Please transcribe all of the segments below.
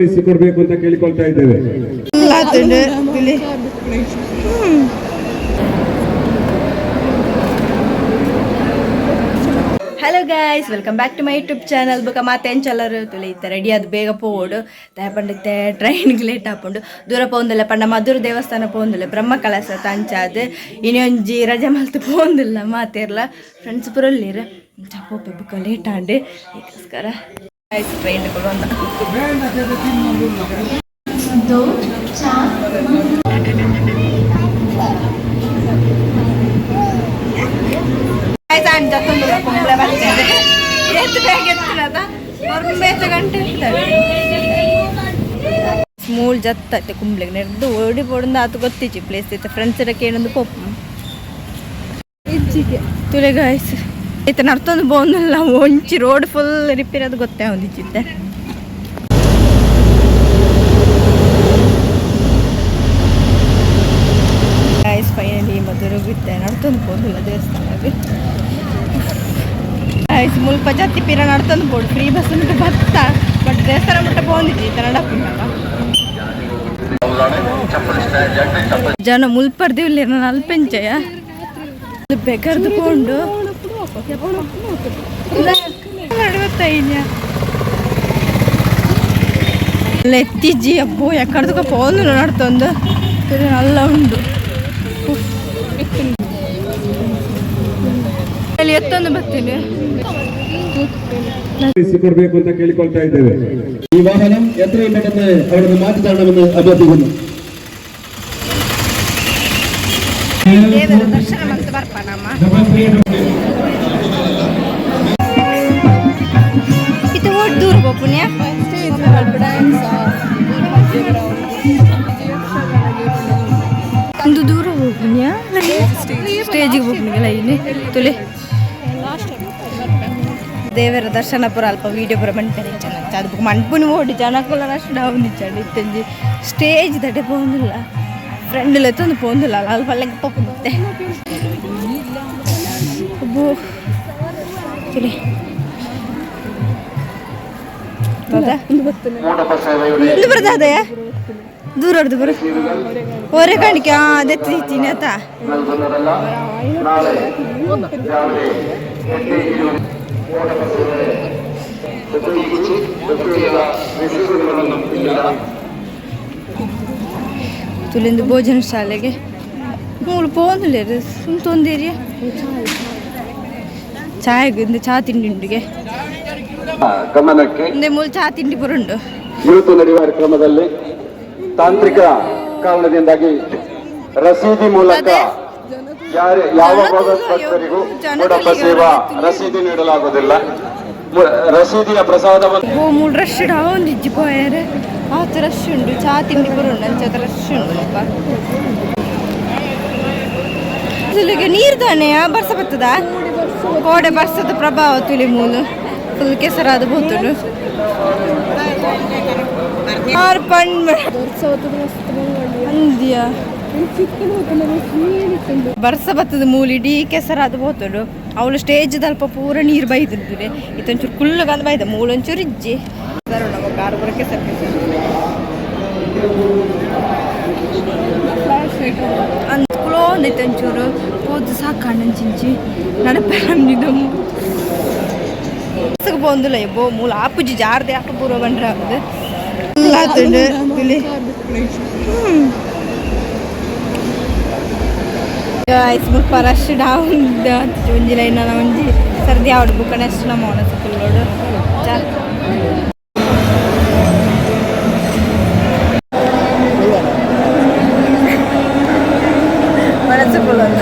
ಕೊಡಬೇಕು ಅಂತ ಕೇಳಿಕೊಳ್ತಾ ಇದ್ದೇವೆ. Hello guys, welcome back to my YouTube channel. ಬೊಕ ಮಾತೆಂಚಲರು ತುಲೆ ಇತ್ತ ರೆಡಿ ಅದು ಬೇಗ ಪೋವೊಡು ದಾಯೆ ಟ್ರೈನ್ಗೆ ಲೇಟ್ ಆಪುಂಡು. ದೂರ ಪೋಂದಿಲ್ಲ ಪಂಡ ಮಧುರ ದೇವಸ್ಥಾನ ಪೋಂದಿಲ್ಲ, ಬ್ರಹ್ಮ ಕಲಶ ತಂಚಾದ್ ಇನಿ ಒಂಜಿ ರಜೆ ಮಲ್ತ್ ಪೋಂದಿಲ್ಲ. ಮಾತೆರ್ಲ ಫ್ರೆಂಡ್ಸ್ ಪುರೊಲ್ಲೆರ್ ಪೋಪೆ ಬೊಕ ಲೇಟ್ ಆಂಡ್. ಐಕೋಸ್ಕರ ಗೈಸ್ ಟ್ರೈನ್ ಬಂದ. ಗೈಸ್, ಆಂಡ್ ಜತ್ತೊಂದು ಕುಂಬ್ಳೆ ಬರ್ತದೆ. ಏತ್ ಬೇಗ ಎತ್ತುನದ ಒರ್ಂಬೇತ ಗಂಟೆ ಇರ್ತದೆ. ಮೂಲ್ ಜತ್ತತ್ತೆ ಕುಂಬ್ಳೆಗ್ ನೆರ್ದು ಓಡಿ ಪೋಡುಂದು ಆತು ಗೊತ್ತಿಜ್ಜಿ. ಪ್ಲೇಸ್ ಇತ್ತು ಫ್ರೆಂಡ್ಸ್ ಇರಕ್ಕೆ ಏನೊಂದು ಪೋಪು ಇಜ್ಜಿಗೆ. ತುಲೆ ಗಾಯ್ಸ್, ಇತ್ತ ನರ್ತೊಂದು ಪೋಂದಿಲ್ಲ. ಒಂಚಿ ರೋಡ್ ಫುಲ್ ರಿಪೇರ್ ಅದು ಗೊತ್ತೇ ಒಂದಿಚ್ಚಿತ್ತೆ. ಗಾಯ್ಸ್, ಫೈನಲಿ ಮಧುರಗಿತ್ತೆ ನಡ್ತೊಂದು ಪೋಂದಿಲ್ಲ ದೇವಸ್ಥಾನಕ್ಕೆ. ಗಾಯ್ಸ್, ಮುಲ್ಪ ಜತ್ತಿ ಪಿರ ನಡ್ತೊಂದು ಪೋಡು. ಫ್ರೀ ಬಸ್ ಮುಟ್ಟ ಬತ್ತ, ಬಟ್ ದೇವಸ್ಥಾನ ಮುಟ್ಟ ಪೋಂದಿಜ್ಜಿ. ಈ ನಡಪುಂಡಪ್ಪ ಜನ ಮುಲ್ಪರ್ದಿ ಉಲ್ಲೆರ್. ನಾನು ಅಲ್ಪೆಂಚಯ ಬೆಗರ್ದು ಪೋಂಡು ನಡುವತ್ತೈನ್ಯ ಎತ್ತಿಜ್ಜಿ. ಅಬ್ಬೋ, ಎಕ್ಕಡ್ದಕ ಪೋಂದು ನಡ್ತೊಂದು ನಲ್ಲ ಉಂಡು. ಉಫ್. ಅಲ್ಲಿ ಎತ್ತೊಂದು ಬರ್ತೀನಿ. ಕೊಡಬೇಕು ಅಂತ ಕೇಳಿಕೊಳ್ತಾ ಇದ್ದೇವೆ. ഈ വാഹനം എത്രയും പെട്ടെന്ന് അവിടെ നിന്ന് മാറ്റി തരണമെന്ന് അഭ്യർത്ഥിക്കുന്നു. ದೇವರ ದರ್ಶನ ಮಂತ್ ಬರ್ಪಣಮ್ಮ. ಇದು ಓಡ್ ದೂರ ಪೋಪುಣ್ಯ. ಒಂದು ದೂರ ಹೋಗುಣ್ಯ, ಸ್ಟೇಜಿಗೆ ಹೋಗ್ನಿಗೆಲ್ಲ. ಇಲ್ಲಿ ತುಲೆ ದೇವರ ದರ್ಶನ ಪೂರ ಅಲ್ಪ ವೀಡಿಯೋ ಪೂರ ಮನ್ಪೆರೆ ಚೆನ್ನಾಗಿ. ಅದು ಮನ್ಪುನು ಓಡಿ ಜನಕ್ಕುಲ ರಶ್ ಡೌನ್ ಇಚ್ಚಾಂಡು. ಇತ್ತಂಜಿ ಸ್ಟೇಜ್ ದಡೆ ಪೋಂದಿಲ್ಲ, ಫ್ರೆಂಡ್ ಎತ್ತೊಂದು ಪೋಂದಿಲ್ಲ. ಅಲ್ಪ ಅಲ್ಲ ಪೋಪುತ್ತೆ. ಅಬ್ಬೋ, ತುಲೆ ಹೌದಾ? ಇಂದು ಬರ್ತದೆಯ ದೂರ ಹೊಡ್ದು ಬರು ಹೊರೆ ಕಾಣಿಕೆ ಅದೇ ತಿಂತೀನಿ ಆತ. നൽകുന്നതല്ല. നാളെ രാവിലെ 8.20 ഓട്ടബസ്സുകളെ പ്രത്യേകിച്ച് പ്രത്യേക രസീതുകളൊന്നും ഇല്ല. ತುಲಿಂದು ಭೋಜನ ಶಾಲೆಗೆ ಮೂಲು ಪೋಂದಿಲ್ಲ. ಸುಂತೊಂದೇರಿ ಚಾಯ್ ಇಂದು ಚಾ ತಿಂಡಿ ಉಂಡಿಗೆ. ಗಮನಕ್ಕೆ ಇಂದೆ ಮೂಲು ಚಾ ತಿಂಡಿ ಪೂರ ಉಂಡು. ಇವತ್ತು ನಡೆಯುವ ಕಾರ್ಯಕ್ರಮದಲ್ಲಿ ತಾಂತ್ರಿಕ ಕಾರಣದಿಂದಾಗಿ ರಸೀದಿ ಮೂಲಕ ಯಾರ ಯಾವ ಭಕ್ತರಿಗೂ ಮೂಡಪ್ಪ ಸೇವಾ ರಸೀದಿ ನೀಡಲಾಗುವುದಿಲ್ಲ. ರಸೀದಿಯ ಪ್ರಸಾದವನ್ನು ಓ, ಮೂಲು ರಶ್ ಡೌನ್ ಇಜ್ಜಿ ಪೋಯರೆ. ಆತ ರಶ್ ಉಂಡು. ಚಾ ತಿಂಡಿ ಪೂರ ಉಂಡು, ಅಂಚ ರಶ್ ಉಂಡು ಅಪ್ಪ. ತುಲಿಗೆ ನೀರು ತಾನೆ ಬರ್ಸ ಬರ್ತದ. ಕೋಡೆ ಬರ್ಸದ ಪ್ರಭಾವ. ತುಲಿ ಮೂಲು ಫುಲ್ ಕೆಸರಾದ ಬೋತುಂಡು. ಆರ್ ಪಣ್ ಅಂದ್ಯ ಬರ್ಸ ಬತ್ತದ. ಮೂಲು ಇಡೀ ಕೆಸರಾದ ಬೋತುಂಡು. ಅವಳು ಸ್ಟೇಜ್ ದಲ್ಪ ಪೂರ ನೀರು ಬೈದುಂಡು. ಇತ್ತೊಂಚೂರು ಕುಲ್ಲುಗಂದು ಬೈದ. ಮೂಲೊಂಚೂರು ಇಜ್ಜಿ ನಮ್ಮ ಕಾರು ಪೂರ ಕೆಸರು ಕೆಸರು ಅಂದ್ ಕುಲೋಂದೈತೆ. ಒಂಚೂರು ಪೋದು ಸಾಕಂಡು ನಡಪೆ ನಮ್ದಿದ್ದಮ್ಮು ಪೋಂದುಲ್ಲ. ಬೋ, ಮೂಲ ಆಪುಜಿ ಜಾರ್ದೆ ಆಪ ಪೂರ್ವ ಬಂಡ್ರೆ ಆಪುದು ಆತುಂಡು ತುಲಿ. ಗಾಯ್ಸ್, ಮುಲ್ಪ ರಶ್ ಡೌನ್. ಒಂಜಿ ಲೈನ್ ಒಂಜಿ ಸರ್ದಿ ಆವಡು. ಬುಕ್ಕ ನೆಕ್ಸ್ಟ್ ನಮ್ಮ ಒಣಸು ಕುಲ್ಲೋಡು. ಚಾ ಒಣಸು ಕುಲ್ಲೋದು.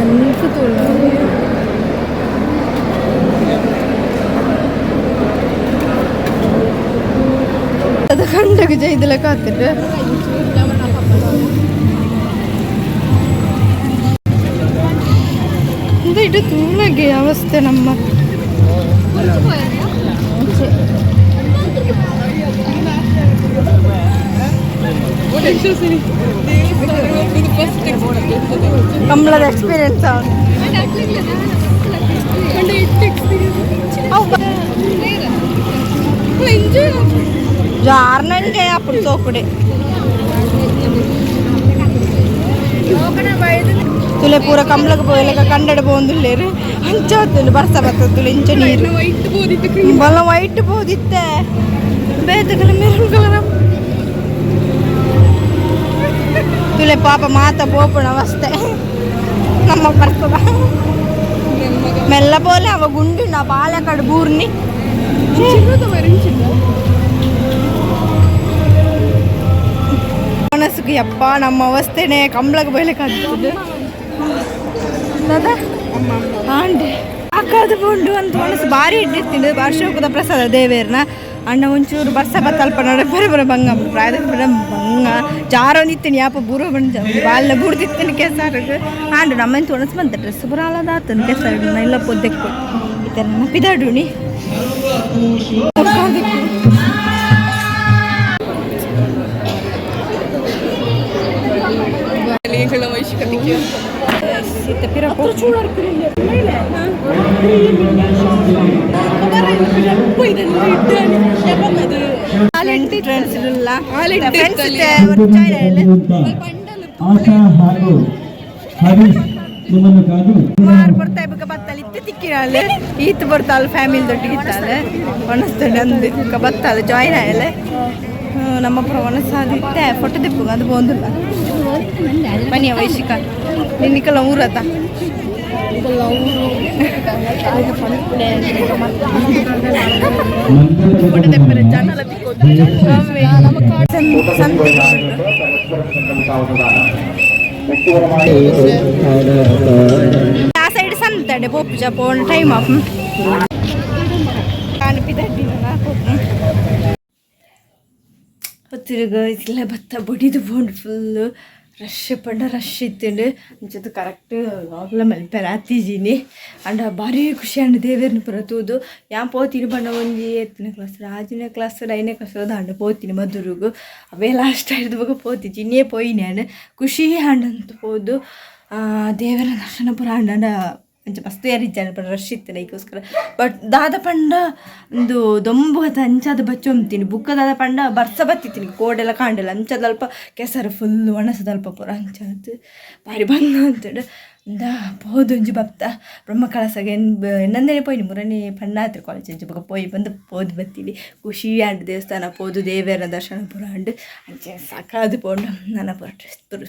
ಎಂತ ತುಳು ಅದು ಕಂಡ ಕಂಡಗ ಜೈದಲ ಕಾತಿಟ್ಟು. ಇದು ತೂಲಗೆ ಅವಸ್ಥೆ ನಮ್ಮ. ಕಂಬಳದ ಎಕ್ಸ್ಪೀರಿಯನ್ಸ್. ಜಾರ್ನಂಗೆ ಅప్పుడు ಸೋಕುಡೆ ತುಲೆ ಪೂರ ಕಂಬ್ಳಗ್ ಪೋಯಲೆಕ ಕಂಡಡ ಪೋವೊಂದುಲ್ಲೆರ್. ಅಂಚ ಆತುಂಡು. ಬರ್ಸ ಬರ್ತದೆ ತುಲೆ, ಇಂಚ ನೀರು ಬಲ ವೈಟ್ ಪೋದಿತ್ತೆ. ಬೇತಕಲ ಮೆರೂನ್ ಕಲರ್. ತುಲೆ ಪಾಪ ಮಾತ ಪೋಪುಣ ಅವಸ್ಥೆ. ನಮ್ಮ ಬರ್ತದ ಮೆಲ್ಲ ಪೋಲೆ. ಅವ ಗುಂಡು ನಾ ಬಾಲೆ ಕಡೆ ಬೂರ್ನಿ. ಮನಸ್ಸುಗೆ ಯಪ್ಪ, ನಮ್ಮ ಅವಸ್ಥೆನೆ. ಕಂಬ್ಳಗ್ ಬೈಲಕ್ಕೆ ಆಗ್ತದೆ ಆಂಡೆ ಹಾಕಾದು ಬೋಂಡು ಅಂತ ಮನಸ್ಸು ಭಾರಿ ಇಟ್ಟಿರ್ತೀನಿ. ವರ್ಷದ ಪ್ರಸಾದ ದೇವೇರ್ನ ಅಣ್ಣ. ಒಂಚೂರು ಬರ್ಸ ಬತ್ತಲ್ಪ ನಡ ಬರ ಬರ ಬಂಗ ಪ್ರಾಯದ ಬರ ಬಂಗ ಜಾರೊಂದಿತ್ತೀನಿ. ಯಾಪ ಬೂರ ಬಂದ ಬಾಲ್ನ ಬೂರ್ದಿತ್ತೀನಿ ಕೆಸರಿಗೆ. ಆಂಡು ನಮ್ಮಂತ ಒಣಸ್ ಬಂತ ಡ್ರೆಸ್ ಬರಲ್ಲದಾತನು ಕೆಸರು ಇಲ್ಲ ಪೊದ್ದೆಕ್ಕು. ಈ ಥರ ನನ್ನ ಪಿದಾಡುಣಿ. ಫ್ರೆಂಡ್ಸ್ ಇಲ್ಲ, ಫ್ರೆಂಡ್ಸ್. ಆಶಾ ಹಾಗೂ ಹರೀಶ್ ನಿಮ್ಮನ್ನು ಕಾದು ಸುಮಾರು ಬರ್ತಾ ಇಬ್ಬಕ ಬತ್ತಲ್ಲ. ಇತ್ತು ತಿಕ್ಕಿನಾಳೆ ಈತ್ ಬರ್ತಾಳೆ. ಫ್ಯಾಮಿಲಿ ದೊಡ್ಡ ಇತ್ತಾಳೆ ಒಣಸ್ತಂಡೆ ಅಂದು ಬೊಕ್ಕ ಬತ್ತಾಳೆ, ಜಾಯ್ನ್ ಆಯಲೆ. ನಮ್ಮ ಪುರ ಒಣಸಾದಿತ್ತೆ. ಫೋಟೋ ದಿಪ್ಪುಗ ಅದು ಬೋಂದಿಲ್ಲ. ಬನ್ನಿ ವೈಶಿಕ, ನಿನ್ನಿಕಲ್ಲ ಊರತ್ತ. ಫೋಟೋ ತೆಪ್ಪರೆ ಜನಲ ತಿಕ್ಕೋದು. ಸಂತೆ. ಆ ಸೈಡ್ ಸಂತಡೆ ಪೋಪುಜ ಪೋಣ ಟೈಮ್ ಆಫ್ ಕಾಣಿಪಿದಡ್ಡಿನ ಪೋಪು. ತಿರುಗ ಇಲ್ಲ ಬತ್ತ ಬಡಿದು ಪೋಂಡು. ಫುಲ್ ರಶ್ ಪಂಡ ರಶ್ ಇತ್ತುಂಡು. ಅಂಚದ ಕರೆಕ್ಟ್ ಲಾಗ್ಲ ಮಲ್ಪೆರ ಆತಿಜಿನಿ. ಅಂಡ ಭಾರಿ ಖುಷಿ ಆಂಡ್ ದೇವೆರ್ನ ಪೂರ ತೂದು. ಯಾನ್ ಪೋತೀನಿ ಪಂಡ ಒಂಜಿ ಎತ್ತನೇ ಕ್ಲಾಸ್, 6ನೇ ಕ್ಲಾಸ್, 5ನೇ ಕ್ಲಾಸ್ ದಾಂಡ ಪೋತೀನಿ ಮಧುರುಗು. ಅವೇ ಲಾಸ್ಟ್ ಆಯ್ದು ಬೊಕ ಪೋತಿಜಿ. ಇನ್ನೇ ಪೋಯಿನಿ ಆಂಡ್ ಖುಷಿ ಆಂಡ್ ಅಂತ ಪೋದು. ದೇವರ ದರ್ಶನ ಪೂರ ಆಂಡ್. ಅಂಡ ಅಂಚ ಮಸ್ತ್ ಯಾರಿಜ್ಜಾಂಡ್ ಪಂಡ ರಶ್ ಇತ್ತು ಐಕೋಸ್ಕರ. ಬಟ್ ದಾದ ಪಂಡ ಉಂದು ದೊಂಬು ಅತ್ತ ಅಂಚಾದ ಬಚ್ಚೊಂತೀನಿ. ಬುಕ್ಕ ದಾದ ಪಂಡ ಬರ್ಸ ಬತ್ತಿತ್ತೀನಿ ಕೋಡೆಲ್ಲ ಕಾಂಡೆಲ್ಲ ಅಂಚದಲ್ಪ ಕೆಸರು ಫುಲ್ ಒಣಸದಲ್ಪ ಪೂರ ಅಂಚಾದ್ ಬಾರಿ ಬಂಗ ಅಂತೇಳಿ ಇಂದ ಪೋದೊಂಜಿ ಬತ್ತ ಬ್ರಹ್ಮ ಕಳಸಗೆ ಎನ್ನಂದೇನೆ ಪೋಯಿನಿ ಮುರನಿ ಪಣ್ಣಾತ್ರಿ ಕಾಲೇಜ್ ಅಂಚ. ಬೊಕ ಪೋಯಿ ಬಂದು ಪೋದು ಬತ್ತೀನಿ. ಖುಷಿ ಆಂಡ್ ದೇವಸ್ಥಾನ ಪೋದು ದೇವೆರ್ನ ದರ್ಶನ ಪೂರ ಆಂಡ್. ಅಂಚೆ ಸಾಕಾದ್ ಪೋಂಡು. ನನ ಪೂರ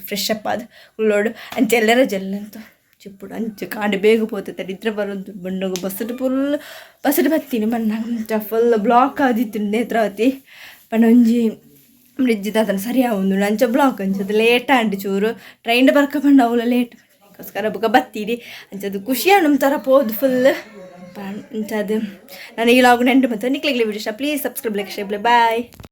ಫ್ರೆಶ್ ಅಪ್ ಆದ್ ಕುಲ್ಲೋಡು. ಅಂಚೆ ಎಲ್ಲರ ಜಲ್ಲಂತು ಚಿಪ್ಪುಡು. ಅಂಚೆ ಕಾಂಡೆ ಬೇಗ ಪೋತೈತೆ, ನಿದ್ರೆ ಬರೋದು. ಬಣ್ಣಗ ಬಸ್ಸು ಫುಲ್ ಬಸ್ಸು ಬತ್ತೀನಿ ಬಣ್ಣ ಅಂಚ ಫುಲ್ ಬ್ಲಾಕ್ ಆದಿತ್ತು ನೇತ್ರಾವತಿ. ಪಂಡ ಒಂಜಿ ಬ್ರಿಡ್ಜ್ ದಾದನ ಸರಿ ಆವೊಂದುಂಡು, ಅಂಚ ಬ್ಲಾಕ್. ಅಂಚದ ಲೇಟ್ ಆಂಡ್ ಚೂರು. ಟ್ರೈನ್ ಬರ್ಕ ಪಂಡ ಅವುಲ ಲೇಟ್ ಅದಕ್ಕೋಸ್ಕರ ಬೊಕ ಬತ್ತೀರಿ. ಅಂಚದು ಖುಷಿ ಆಂಡ್ ಥರ ಪೋದು ಫುಲ್ ಅಂಚದು. ನಾನು ಈ ಲಾಗ್ ನೆಂಟು ಮತ್ತು ನಿಕ್ಲೆಗ್ಲೆ ವಿಡಿಯೋ ಇಷ್ಟ, please subscribe, like, share. Bye.